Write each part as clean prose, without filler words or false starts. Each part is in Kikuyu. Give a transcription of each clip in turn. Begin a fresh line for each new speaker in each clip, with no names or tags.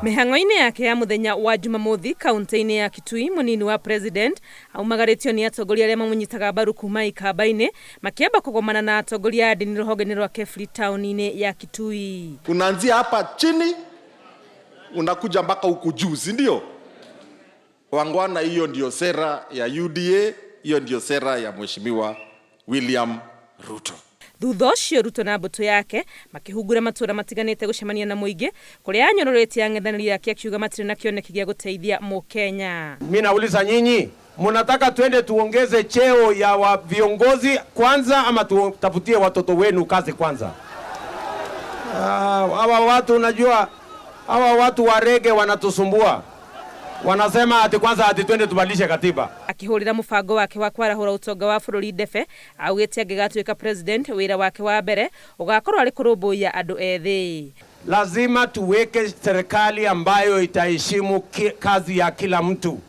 Mĩhang'o-inĩ yake ya mũthenya wa Jumamothi kaunti-inĩ ya Kitui, mũnini wa president aumagarĩtio nĩ atongoria arĩa mamũnyitaga mbaru kuma ikamba-inĩ makĩamba kũgomana na atongoria a ndini rũhonge-inĩ rwa Kefri taũni-inĩ ya Kitui.
Unaanzia hapa chini unakuja mpaka huku juu, si ndio? Wangwana, hiyo ndio sera ya UDA, hiyo ndio sera ya Mheshimiwa William Ruto.
Thutha ũcio Ruto na mbũtũ yake makĩhungura matũũra matiganĩte gũcemania na mũingĩ kũrĩa anyororetie ang'ethanĩri ake akiuga matirĩ na kĩoneki gĩa gũteithia Mũkenya.
Mi nauliza nyinyi, mnataka twende tuongeze cheo ya wa viongozi kwanza ama tutafutie watoto wenu kazi kwanza? Hawa watu unajua, hawa watu wa rege wanatusumbua, wanasema ati kwanza ati twende tubadilishe katiba.
Akĩhũrĩra mũbango wake wa kwarahũra ũtonga wa bũrũri ndebe, augĩte angĩgatuĩka president wĩra wake wa mbere ũgakorwo arĩ kũrũmbũiya andũ ethĩ.
Lazima tuweke serikali ambayo itaheshimu kazi ya kila mtu.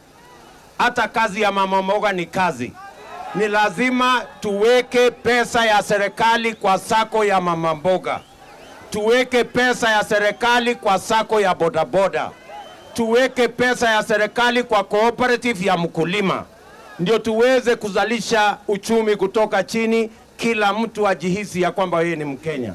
Hata kazi ya mama mboga ni kazi. Ni lazima tuweke pesa ya serikali kwa sako ya mama mboga, tuweke pesa ya serikali kwa sako ya bodaboda, tuweke pesa ya serikali kwa cooperative ya mkulima, ndio tuweze kuzalisha uchumi kutoka chini, kila mtu ajihisi ya kwamba yeye ni Mkenya.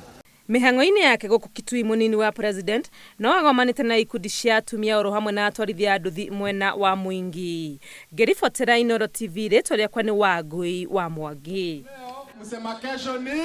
Mĩhang'o-inĩ yake gũkũ Kitui, mũnini wa president no agomanĩte na ikundi cia atumia oro hamwe na atwarithia a nduthi mwena wa Mwingi. Ngĩribotera Inooro TV, rĩtwa rĩakwa nĩ Wangũi wa Mwangi.
Msema kesho ni